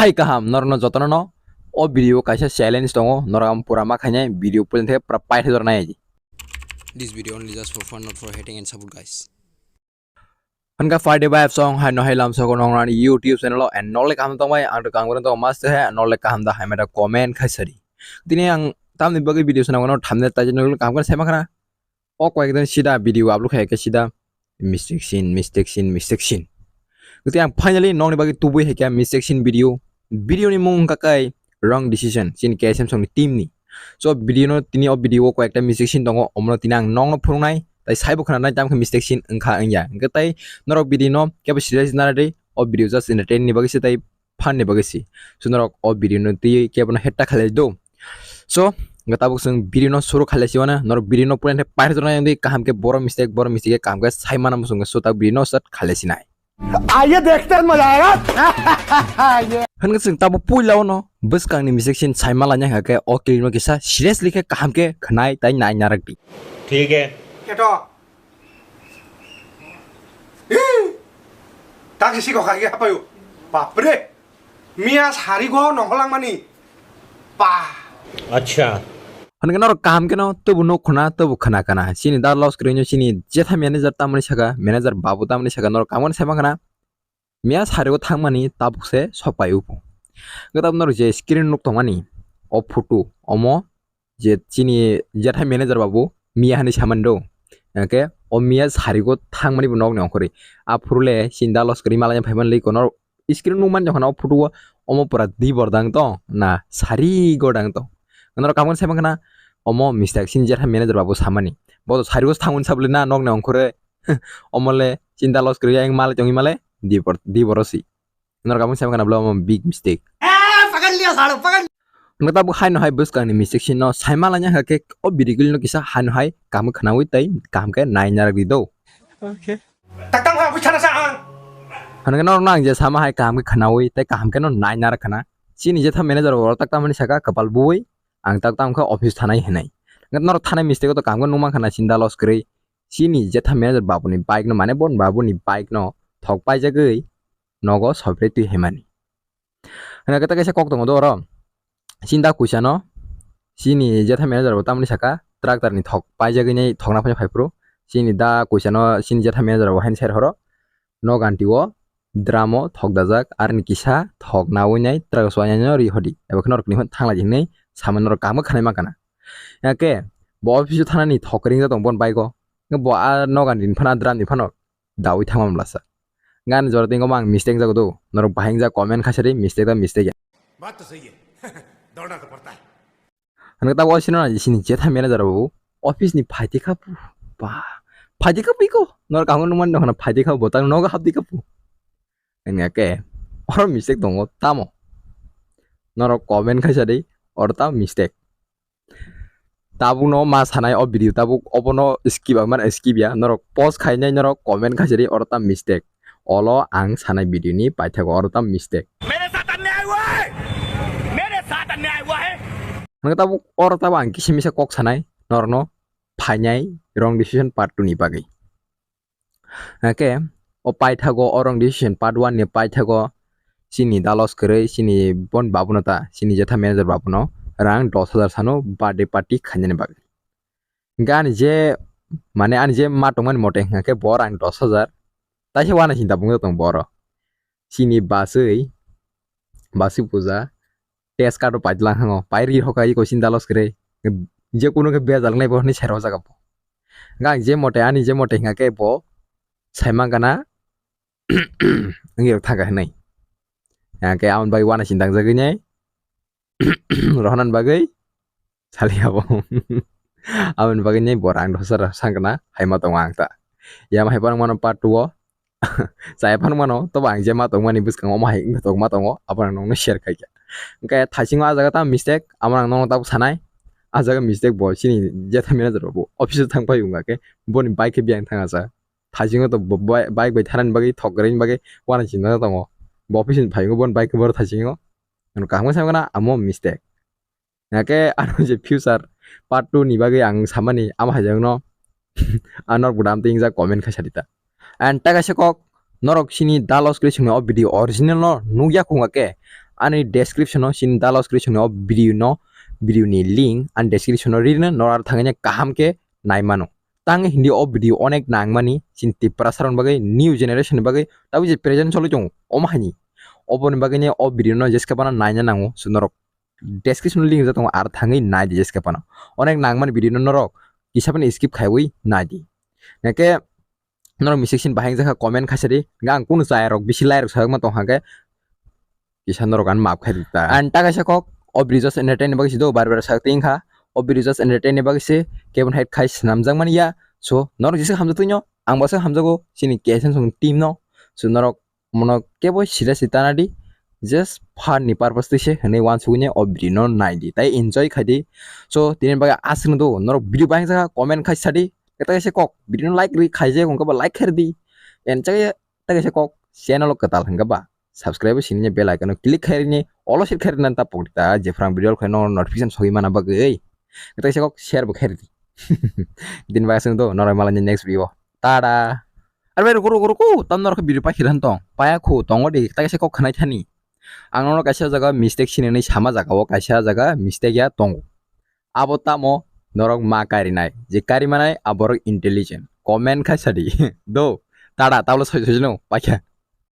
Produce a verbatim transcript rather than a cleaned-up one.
Hai kaham, norokno jotono no o video kaisa challenge tongo, norok ang pura ma khainai video puila the pura paithai jornai. This video only just for fun, not for hating and support, guys. Hanka Friday vibes song hai no hai lam soko nong rani YouTube channel o and nole kaham tong bai ang to kang tong mas te hai nole kaham da hai meta comment khai sari. Tini ang tamni bagwi video sana no thumbnail tai no kaham kan sema khana. O koyek din sida video upload khai ke sida mistake sin, mistake sin, mistake sin. Gati ang finally nongni bagwi tubui hai kya mistake sin video. Video ni mung wngkha kai wrong decision sin K S M song ni team ni. So video no tini o video o koyekta mistake sin tongo, omono tini ang nongno phunuknai, tai saibo khwnanai, tamo khe mistake sin wngkha wngya. Hwnkhe tai norok video no kebo serious nara de, o video just entertain ni bagwi se tai phan ni bagwi se. So norok o video no twi kebo no hetta khalai do. So hwnkhe tabuk chwng video no suru khalai si wana, norok video no purai paithai jornai wngwi kaham khe boro mistake, boro mistake khe kaham khe sai mana muchung khe, so ta video no start khalai sinai. आइए देखते हैं, मजा आएगा। Hwnkhe chwng tabuk puila o no bwskang ni mistake sin sai ma laina hwnkhe o clip no kisa seriously khe kaham khe khwnai tai nai narak di. ठीक है। Keto. Ih! Tak sisi kok kaki apa yuk? Bapre. Mia sari go nongkholangmani. Pah. अच्छा। Hwnkhe norok kaham khe no tubu nuk khuna, tubu khna kana. Chini da loss kwrwi no chini jetha manager tamani saka, manager babu tamani saka norok kaham khe no sai ma khana. Mia sari go thangmani tabuk se sok pai upo. Hwnkhe tabuk norok je screen nuk tongmani o photo omo je chini jetha manager babu mia hani samani do. Hwnkhe o mia sari go thangmani bo nokni ongkhorwi. A phuru le chini da loss kwrwi malai phaimani lei kono screen nukmani jokha o photo o omo pura dibor dang tong na sari go dang tong. Norok kaham khe sai ma khana omo mistake chini jetha manager babu samani. Bo to sari go thangmani sabole na nokni ongkhorwi. Omo le chini da loss kwrwi yang malai tongwi male dibor, dibor o si. Norok kaham khe sai ma khana bole omo big mistake. पकड़ लिया सालो, पकड़। Hwnkhe tabuk hai no hai bwskang ni mistake sin no sai ma laina hwnkhe o video clip no kisa hai no hai kaham khe khwnaui tai kaham khe nai narak di do. Taktam ha bwchana sa ang. Hwnkhe norok no ang je sama hai kaham khe khwnaui tai kaham khe no nai narak khana. Chini jetha manager o taktam hani saka kwpal bui ang taktam khe office thanai hinai. Hwnkhe norok thanai mistake o to kaham khe nukma khana chini da loss kwrwi. Chini jetha manager babu ni bike no mane bon babu ni bike no thok paijagwi nogo sopre twi haimani. Hwnkhe ta kaisa kok tongo do oro. Chini da kuisa no, chini jetha manager bo tamoni saka tractor ni thok paijagwi nai thokna phai phai phuru. Chini da kuisa no, chini jetha manager bo haini side horo. No ganti o drum o thok dajak, aroni kisa thok naui nai tractor o suainai no ri hodi. Ebo khe norok ni thangla hinwi samani norok kaham khe khwnai ma kana. Hwnkhe bo office o thanani thok ringjak tong bon bike o. Bo a no ganti ni phano drum ni phano daui thangma mlasa. Gan jora tingko mang mistake jago do. Norok bahai jak comment khaisari mistake da mistake ya. बात तो सही है। दौड़ना तो पड़ता है। Hwnkhe tabuk o sino na sini jetha manager babu office ni phaidi kha pu. Ba. Phaidi kha pu iko. Norok kaham nukmani nokha phaidi kha pu botang nogo hapdi kha pu. Hwnkhe oro mistake tongo tamo. Norok comment khaisari oro tamo mistake. Tabuk no ma sanai o video tabuk obono skip ang mano skip ya norok pause khainai norok comment khaisari oro ta mistake olo ang sanai video ni paithago oro ta mistake. मेरे साथ अन्याय हुआ है। मेरे साथ अन्याय हुआ है। Hwnkhe tabuk oro tabuk ang kisa misa kok sanai norok no phainai wrong decision part two ni bagwi. Hake o paithago o wrong decision part one ni paithago chini dalos kwrwi chini bon babuno ta chini jetha manager babuno rang dos hajar sano birthday party khainani bagwi. Hingke ani je mane ani je ma tongmani mote hingke bo rang dos hajar taisa wana sinta bung tong boro chini baswi baswi puja test card o paitlang hango pai ri hoka iko sinta los kwrwi je kunu khe bejal nai bo hinwi sai rw jaga bo. Hingke ang je mote ani je mote hingke bo sai mangana wngwi rok thangkha hinwi. Hingke aboni bagwi wana sinta wngjagwi nai rohornani bagwi sali abo. Aboni bagwi nai bo rang dos hajar sangkana hai ma tongo ang ta. Yama hai phano mano part two o. Chaya phano mano, tobo ang je ma tongmani bwskango omo hai wngkha tok ma tongo, abono ang nokno share khaikha. Hingke thaisingo ah jaga tamo mistake, abono ang nokno tabuk sanai. Ah jaga mistake bo chini jetha manager bo office o thang pai wngkha khe, boni bike khe biyang thang acha. Thaisingo to bo-, bo-, bike bai thanani bagwi thok kwrwini bagwi uanai sinna tongo. Bo office ni phaio boni bike khe boro thaisingo. Ano kaham khe samkha na amo mistake. Hingke ano je future part two ni bagwi ang samani amo haijakno ano budam tingjak comment khaisa dita. And ta kaisa kok norok sini dalos kwrwi songni o video original no nukya khunga khe ani description o, chini dalo description o video no, video ni link ani description o rino, nora thangwi kaham khe nai mano. Tang hindi o video onek nangmani, chini Tiprasa rok bagwi, new generation ni bagwi, tabuk je present choli tongo, omo hani. Oboni bagwi ni o video no jeske bana naina nango, so norok description link rijak tongo, ar thangwi nai di jeske bana. Onek nangmani video no norok kisa bani skip khaiwi nai di. Nake norok message sin bahai jakha comment khaisa di. Ang kunu chaya rok bisi lai rok sajak ma tong hake kisa norok an maaf khai di ta. An ta kaisa kok o Brijos Entertain ni bagwi si do bar bar sak ting kha. O Brijos Entertain ni bagwi se kebon hai khai swnamjak mani ya. So norok jesa hamjak twi no, ang bo se hamjago chini K S M song team no. So norok mono kebo sida si tana di, just fun ni purpose twi se hwnwi wansugwi o video no nai di tai enjoy khai di. So tini bagwi aswk do norok video bahai jakha comment khai sa di. Keta kaisa kok video no like ri khai je wngkha ba like khai di. En chaya ta kaisa kok channel o kwtal hwnkha ba subscribe sini bell icon o click khai rini, olo sir khai rini ta pokri ta je phrang video khai no notification sogwi mana bagwi. Keta kaisa kok share bo khai rini. Din bagwi aswk do norok malani next video. Tada. Ar bai ruku ruku ruku tam norok video pakhir han tong paya khu tongo di ta kaisa kok khanai thani. Ang nono kaisa jaga mistake sinini sama jaga o kaisa jaga mistake ya tongo. Abo tamo norok ma kari nai, je kari manai aborok intelligent. Comment khai sadi. Do, tada, tablo soi soi no, paikha.